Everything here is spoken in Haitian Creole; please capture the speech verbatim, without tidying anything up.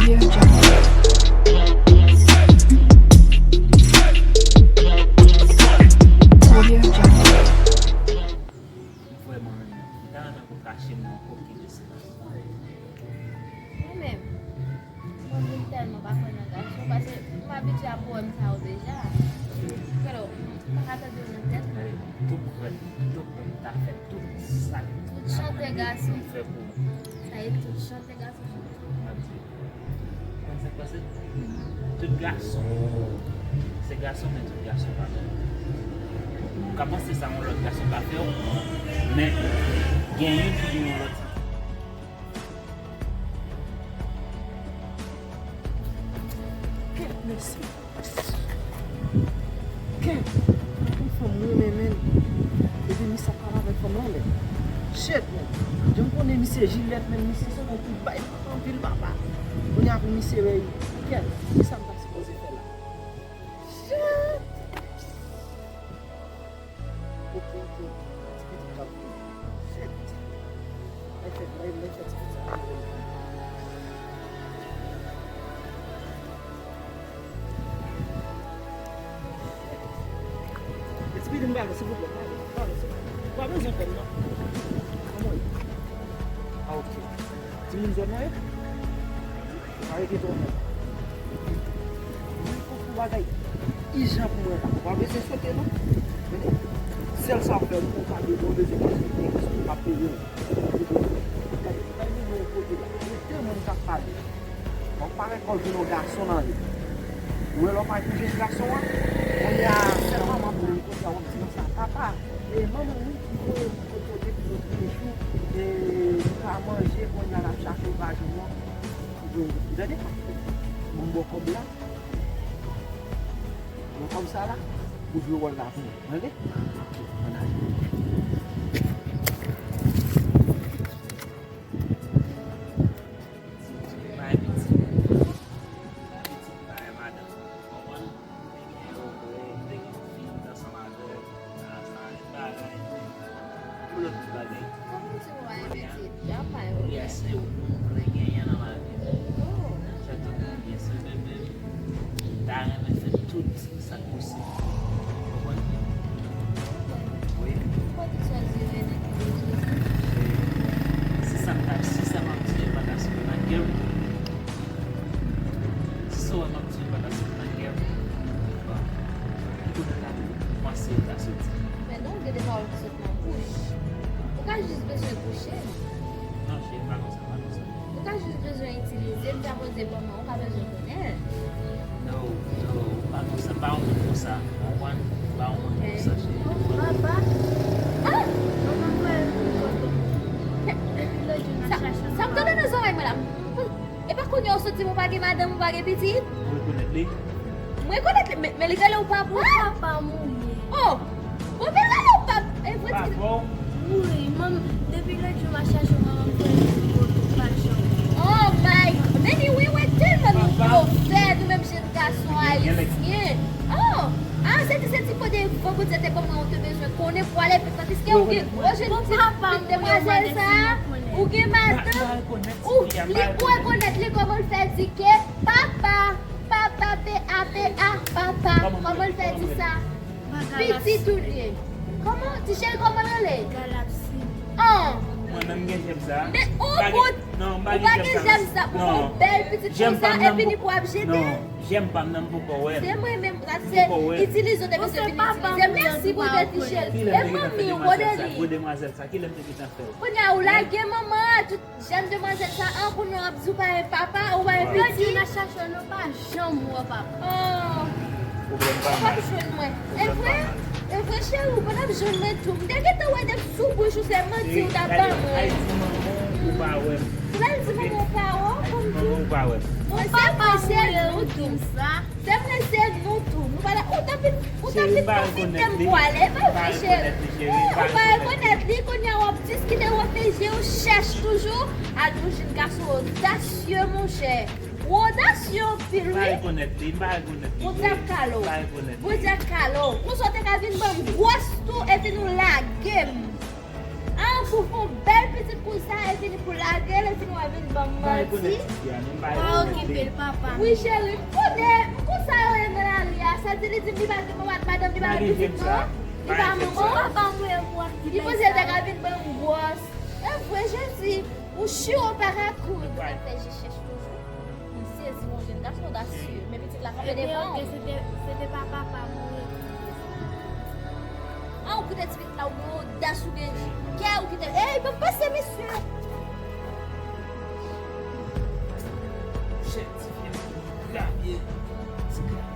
Audio Jungle. Audio Jungle. M vrèman renmen w. M ta renmen pou w kache m nan koki de silans. Mwen menm, mwen vin tèlman pa kwè nan gason, paske m abitye ap wè m sa yo deja. Pero, m pa ka tande yo nan tèt mwen. Tou prèt, tou prèt, m ta fè tout sa. Tout chante gason. M fè pou ou. Sa e tout chante gason. M ap di, konn sa k pase? Tout gason, se gason, men tout gason pa menm. Ou ka panse sa yon lòt gason ka fè w, men gen youn ki gen yon lòt santiman. Kèt, mèsi. Kèt, yon fanm mwen renmen, men. Epi misye ap pale avèk fanm lan, men. Shit, men. Jan m konnen misye jilèt, men misye se yon kou bay anpil papa. Kounye a pou misye wè, kèt, kisa m ta sipoze fè la? Shit! Ok, ok. Ti pitit k ap vini. Shit. Mwen fè, mwen, mwen fè ti pitit sa vini. Ti pitit m pale, silvouplè, pale, pale, silvouplè. Ou pa bezwen pè m, non. Kòman w ye? Ah, ok. Timoun zòn nan ye? Ou pa rete twò nèt. Mwen fòk yon bagay ijan pou mwen la. Ou pa bezwen sote non. Tande? Sèl sa w fè, ou ka de bon bezwen bezwen gen ki pa peye w. Gade, gade mwen yon kote la. Gen de moun k ap pale. Bon, parèt kò w jwenn yon gason nan li. Ou wè lè w pa jwenn gason an. Kounye a, sèlman m ap vin kote a, w ap di m sa, papa, e manman wi ki voye m kote w depi lòt jou, e m pa manje, kounye a l ap chache, w pa jwenn non. Ou tande? Bon, m ba w kòb la. Bon, kòb sa la, ou jwe wòl la pou mwen. Tande? Ok, ann ale. Bay pitit. Bay pitit, bay madanm. Konprann? Te gen, te gen fi ansanm avè l, sa, sa, bagay. Pou lòt tout bagay. Kòman w di w pa gen pitit? Kounye a se ou m vle genyen nan lavi m. Oh. Sa tonton byen se bebe. M ta renmen fè tout sa k posib. Konprann? Wi. Poukisa w di rele ki bezwen? Si sa m ta, si sa m ap di pa ta sot nan kè m, si sa w ap di pa ta sot nan kè m, bon, ki kote w ta panse l ta soti? Men non, gen de pawòl ki sot nan bouch. Ou ka jis bezwen kouche. Non, cheri, pa konsa, pa konsa. Ou ka jis bezwen itilize l, sa Bondye ban mwen, ou ka bezwen konnen l. No, no, ou pa konsa, pa yon moun konsa. Ou konprann? Pa yon moun konsa, cheri. Oh, papa. Ah! Manman kwè m kote. Depi lòt jou n ap chache l. Sa m tande nan zòrèy mwen la. E pa kounye a w sot di m ou pa gen madanm, ou pa gen pitit? Ou rekonèt li? M rekonèt li, men, men li rele w papa. Ou papa m ou ye. Oh! Bon, men rele w papa. E vre ti. Papa w? Wi, manm, depi lòt jou m ap chache w, manman m kwè m poto pa janm. Oh my God. Men li wi, wi, tèlman nou blofè, nou menm jèn gason ayisyen. Oh! Ah, se ti, se ti kote van Bondye te ban mwen, ou te bezwen konnen pou ale pi, tandiske ou gen gwo jèn ti, ti demwazèl sa, ou gen madanm, ou, li, ou rekonèt li, kòman l fè di ke papa, papa, P A P A, papa, kòman l fè di sa? Pitit ou li ye. Kòman, ti cheri, kòman l rele? Galapsi. An. Mwen menm gen jèm sa. Men, oh, bon, ou pa gen jèm sa. Pou yon bèl pitit konsa, epi ni pou ap jete. Jèm pa m nan m poko wè l. Se mwen menm, sa se itilize w te bezwen vin itilize. Mèsi pou tèt li, cheri. E manmi w, gode li. Gwo demwazèl sa, kilè m te gentan fè l? Kounye a, ou lage manman an, tout jèn demwazèl sa an, kounye a w ap di w pa gen papa, ou pa gen pitit. Lòt jou n a chache w, nou pa janm wè papa. Oh. Pwoblèm pa mal. Ou p ap jwenn mwen. E vre? E vre, cheri, ou pa t ap jwenn mwen tou. M te gentan wè depi sou bouch ou se manti ou t ap ban mwen. Al di manman w ou pa wè m. Ou pral di manman w pa wè w, kòm tou. Manman w pa wè m. Bon, se vre, se nou tou. Se vre, se nou tou. Nou pa la, ou t ap vin, ou t ap vin pwofite m pou ale, pa vre, cheri? Ou pa rekonèt li, kounye a w ap diskite, w ap fè je w chèch toujou. Al yon jèn gason odasye, monchè. Ou odasye anpil, wi. M pa rekonèt li, m pa rekonèt li. Bondye ap kale w. M pa rekonèt li. Bondye ap kale w. Konsa w te ka vin ban m gwòs tou, epi nou lage m. Ah, pou fè yon bèl pitit konsa, epi li pou lage l, epi nou a vin ban m manti. M pa rekonèt ti fi a, non, m pa rekonèt. Ah, ok, Bèl papa. Wi cheri, m konnen, m konn sa yo ye nan lari a. Sa di li di m li pa gen manman, madanm li pa gen pitit non. Li pa manman. Papa mwen mwen. Li panse l ta ka vin ban m gwòs. E vre Jezi, ou chiro pa ka koud. Ou ka fè je chèch toujou. M sezi yon jèn gason odasye, men pitit la kanpe devan ou. Se te pa papa mwen. A ou kite ti pitit la ou gen odas ou gen kè ou kite. Ey, ban m pase mesye. Chèf ti fi a, grabye. Ti grabye.